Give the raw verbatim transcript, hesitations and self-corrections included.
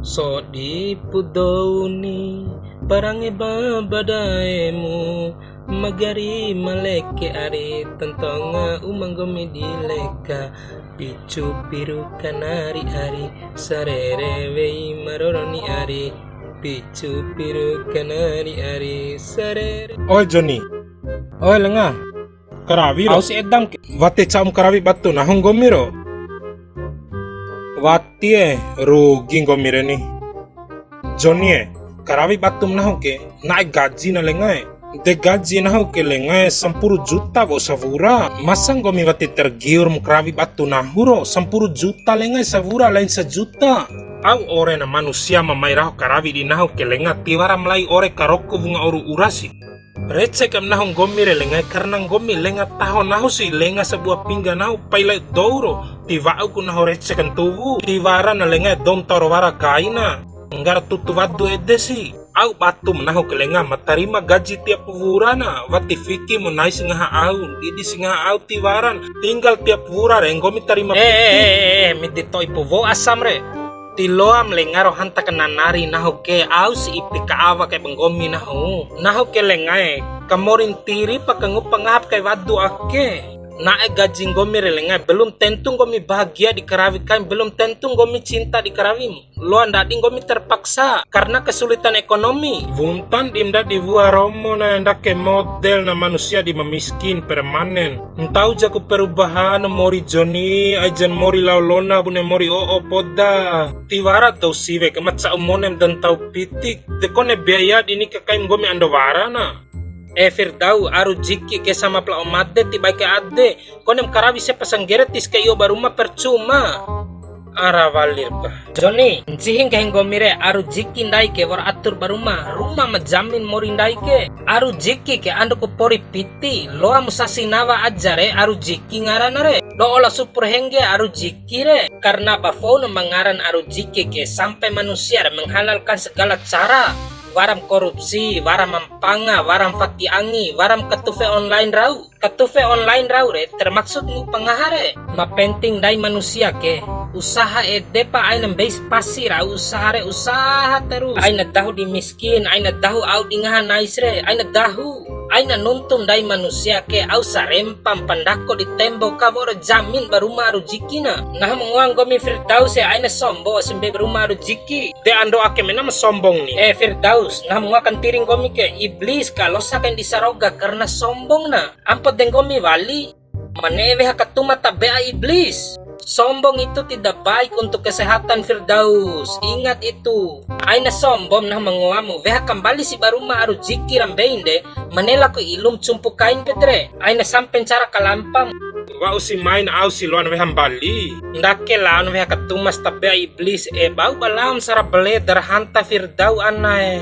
Sodipu dou ni, parange ba badaemu, magari maleke ari, tantonga uma nggomi di leka, picu piru kanari ari, sarere wei maroro ni ari, picu piru kanari ari, sarere. Oi Joni, oi lenga, karawi ro. Au si edam ke. Wati ca'um karawi batu nahu nggomi ro. Wati e, rugi nggomi re ni. Joni e, karawi batum nahu ke, na'e gaji na lenga e. De gaji nahu ke lenga e, sampuru juta wa'u sawura. Masa nggomi wati tergiur ma karawi batu nahu ro, sampuru juta lenga e sawura, lain sajuta. Au ore na manusia ma mai raho karawi di nahu ke lenga, tiwara malai ore karoko wunga oru ura si. Recek am nahu nggomi re lenga e, karena nggomi lenga taho nahu si, lenga sabua pingga nahu pai lai dou ro, tiwa'u ku nahu recek ntuwu, tiwara na lenga e dou ntau ro wara kaina, nggara tutu wadu ede si. Au batum nahu ke lenga ma tarima gaji tiap wura na, wati fiki mu nais ngaha au, didis ngaha au tiwaran, tinggal tiap wura re nggomi tarima. Eh, eh, eh, eh, midi to'i pu wo asam re. Tiloam lenga ro hanta ka nanari nahu ke, au si ipi ka awa kai ba nggomi nahu. Nahu ke lenga e, kamori ntiri pa ka ngupa ngahap kai wadu ake. Na'e gaji nggomi re lenga e, belum tentu nggomi bahagia di karawi kaim, belum tentu nggomi cinta di karawim. Loa ndadi nggomi terpaksa karena kesulitan ekonomi. Wuntan di ndadi wua romo na ndake model na manusia di ma miskin permanen. Ntau jaku perubahan mori Joni, ai jan mori lao lona bune mori o'o poda. Tiwara dou siwe ke ma ca'u monem da ntau pitik. De kone biaya di nika kaim nggomi ando wara na. Eh Firdau, aru jiki ke sama pla o made ti bai ke ade. Konem karawi sepa sanggere tis ke io ba ruma percuma. Ara walir ba. Joni, ncihi nggahi nggomi re, aru jiki ndai ke wa'ur atur ba ruma. Ruma ma jamin mori ndai ke. Aru jiki ke ando ku pori piti, loa mu sasi nawa aja re, aru jiki ngarana re. Do'o la supur hengge aru jiki re. Karena ba foun ma ngaran aru jiki ke, sampai manusia re menghalalkan segala cara. Waram korupsi, waram mampanga, waram faki angi, waram katufe online rau. Katufe online rau re, termaksud ngupa ngaha re. Ma penting ndai manusia ke, usaha ede pa aina mbei pasi rau usaha re, usaha terus. Aina dahu di miskin, aina dahu au di ngaha nais re, aina dahu. Aina nuntu ndai manusia ke, au sarempa mpandako di tembo ka wa'ur jamin ba ruma aru jiki na. Nahu ma ngoa nggomi Firdaus e, aina sombo si mbei ba ruma aru jiki. De ando ake mena ma sombong ni. Eh Firdaus, nahu ma ngoa kantiri nggomi ke, iblis ka losa kain di saroga karena sombong na. Ampo de nggomi wali, ma ne'e weha katuma tabe'a iblis. Sombong itu tidak baik untuk kesehatan Firdaus. Ingat itu. Aina sombom nahu ma ngoamu, weha kambali si ba ruma aru jiki ra mbein de, ma ne'e lako ilum cumpu kain pede re. Aina sampe ncara kalampam. Wa'u si main au si loan weha mbali. Ndake laon weha katumas tabe'a iblis e, bau ba laon sara bele darhanta Firdau anae.